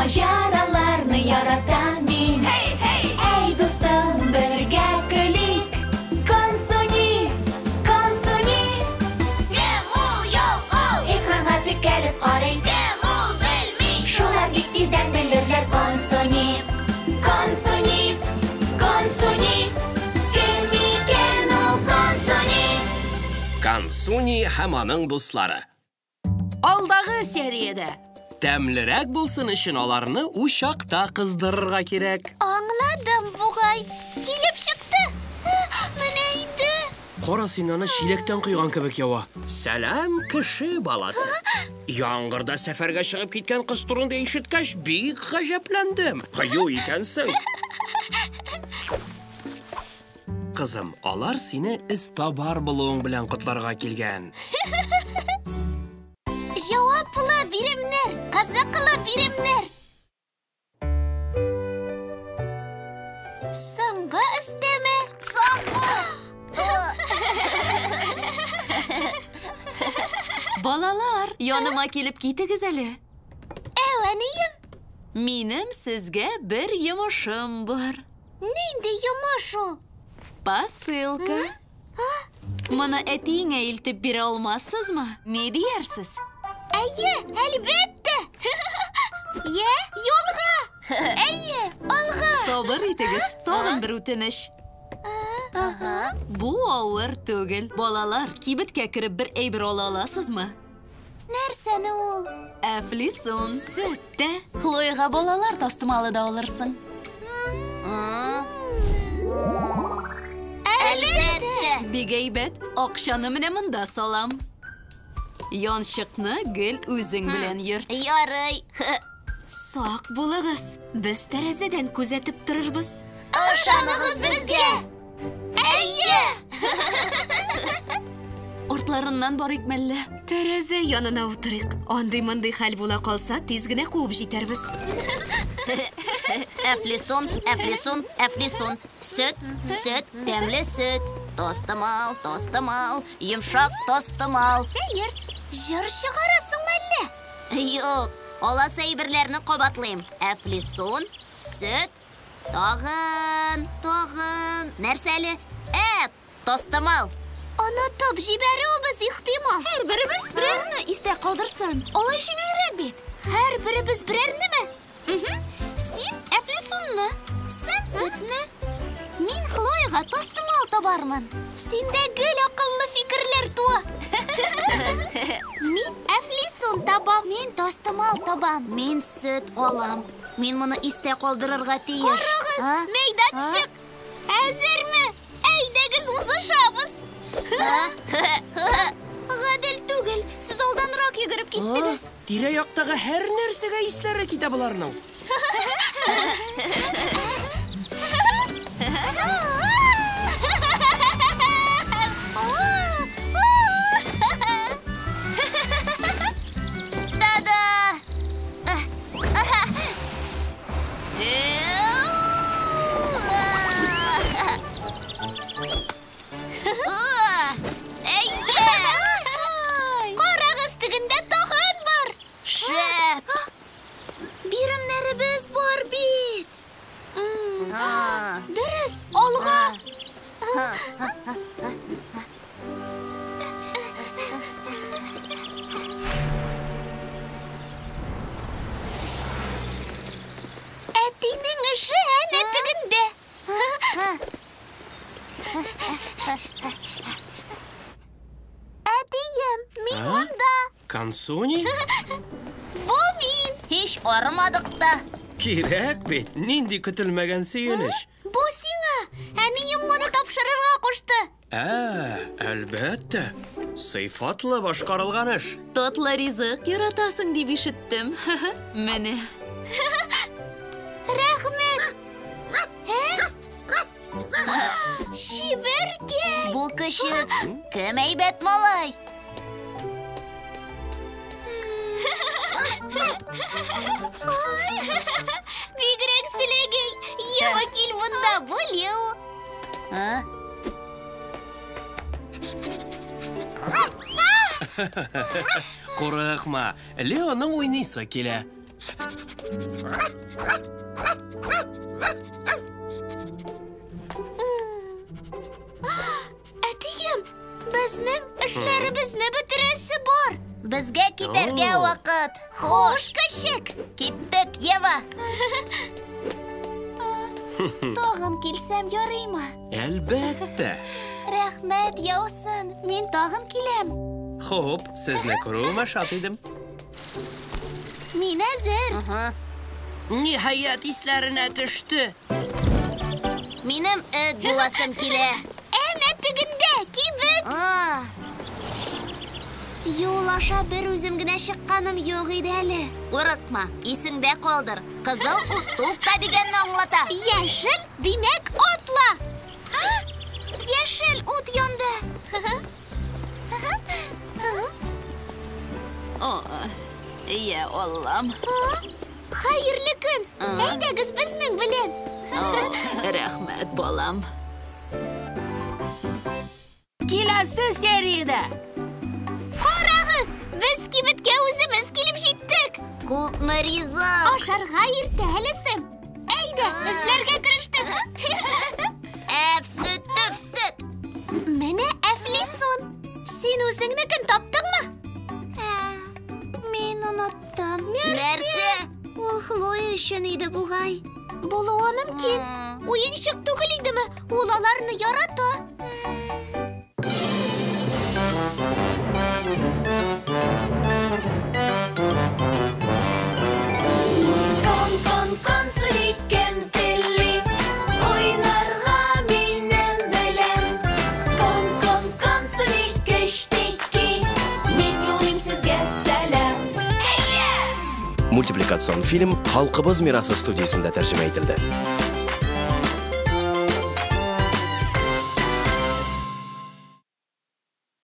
Маҗараларны яратам мин. Һей, һей! Әй, дустым, бергә көлик. Консуни, Консуни. Кем ул, юк ул? Экранга текәлеп карый. Кем ул, белми. Шулар бик тиздән белерләр. Консуни, Консуни, Консуни. Кем икән ул Консуни? Консуни һәм аның дуслары. Алдагы сериядә. Тәмлерәк булсын өчен аларны учакта кыздырырга кирәк. Аңладым бугай. Килеп чыкты. Менә инде. Кара син аны, чиләктән койган кебек ява. Сәлам, кеше баласы. Яңгырда сәфәргә чыгып киткән кыз турында ишеткәч, бик гаҗәпләндем. Кыю икәнсең. Кызым, алар сине эзтабар булуың белән котларга килгән. Җаваплы биремнәр, кызыклы биремнәр. Соңгы өстәмә. Соңгы. Балалар, яныма килеп китегез әле. Әү, әнием. Минем сезгә бер йомышым бар. Нинди йомыш ул? Посылка. Моны әтиеңә илтеп бирә алмассызмы? Ни диярсез? Әйе, әлбәттә. Йә, юлга. Әйе, алга. Сабыр итегез, тагын бер үтенеч. Бу авыр түгел. Балалар, кибеткә кереп бер әйбер ала аласызмы? Нәрсәне ул? Әфлисун. Сөт тә. Хлояга балалар тастымалы да алырсың. Әлбәттә. Бик әйбәт. Акчаны менә монда салам. Янчыкны гел үзең белән йөрт. Ярый. Сак булыгыз. Без тәрәзәдән күзәтеп торырбыз. Ышаныгыз безгә. Әйе. Артларыннан барыйк мәллә? Тәрәзә янына утырыйк. Андый-мондый хәл була калса, тиз генә куып җитәрбез. Әфлисун, әфлисун, әфлисун. Сөт, сөт, тәмле сөт. Тастымал, тастымал, йомшак тастымал. Сәер, җыр чыгарасың мәллә? Юк, аласы әйберләрне кабатлыйм. Әфлисун, сөт, тагын, тагын. Нәрсә әле? Ә, тастымал. Онытып җибәрүебез ихтимал. Һәрберебез берәрне истә калдырсын. Алай җиңелрәк бит. Һәрберебез берәрнеме? Син әфлисунны, Сэм сөтне. Мин Хлояга тастымал табармын. Синдә гел акыллы фикерләр туа. Мин әфлисун табам. Мин тастымал табам. Мин сөт алам. Мин моны истә калдырырга тиеш. Карагыз, мәйданчык. Әзерме? Әйдәгез узышабыз. Гадел түгел. Сез алданрак йөгереп киттегез. Тирә-яктагы һәр нәрсәгә исләре китә боларның. Да-да! Әйе! Карагыз, тегендә тагын бар! Шәп! Биремнәребез бар бит! Дөрес, алга! Әтинең эше әнә тегендә. Әтием, мин монда. Консуни? Бу мин. Һич арымадык та. Кирәк бит, нинди көтелмәгән сөенеч. Бу сиңа. Әнием моны тапшырырга кушты. Ә, әлбәттә. Сыйфатлы башкарылган эш. Татлы ризык яратасың дип ишеттем. Менә. Рәхмәт. Чибәркәй. Бу көчек. Кем әйбәт малай? Бигрәк селәгәй. Ева, кил монда, бу Лео. Курыкма, Леоның уйныйсы килә. Әтием, безнең эшләребезне бетерәсе бар. Безгә китәргә вакыт. Хуш, көчек. Киттек, Ева. Тагын килсәм ярыймы? Әлбәттә. Рәхмәт яусын. Мин тагын киләм. Хуп, сезне күрүемә шат идем. Мин әзер. Ниһаять исләренә төште. Минем эт буласым килә. Әнә тегендә, кибет. Юл аша бер үзем генә чыкканым юк иде әле. Курыкма, исеңдә калдыр. Кызыл ут тукта дигәнне аңлата. Яшел, димәк, атла. Яшел ут янды. О, я Аллам. Хәерле көн. Әйдәгез безнең белән. Рәхмәт, балам. Киләсе сериядә. Карагыз, без кибеткә үзебез килеп җиттек. Күпме ризык. Ашарга иртә әле, Сэм. Әйдә, эзләргә керештек. Әфсөт, төфсөт. Менә әфлисун. Син үзеңнекен таптыңмы? Мин оныттым. Нәрсә? Ул Хлоя өчен иде бугай. Булуы мөмкин. Уенчык түгел идеме? Ул аларны ярата. Кон, кон, консуни, кем тели? Уйнарга минем белән. Кон, кон, консуни, кечтеки. Мин юлыйм сезгә сәлам. Мультипликацион фильм Халкыбыз мирасы студиясендә тәрҗемә ителде.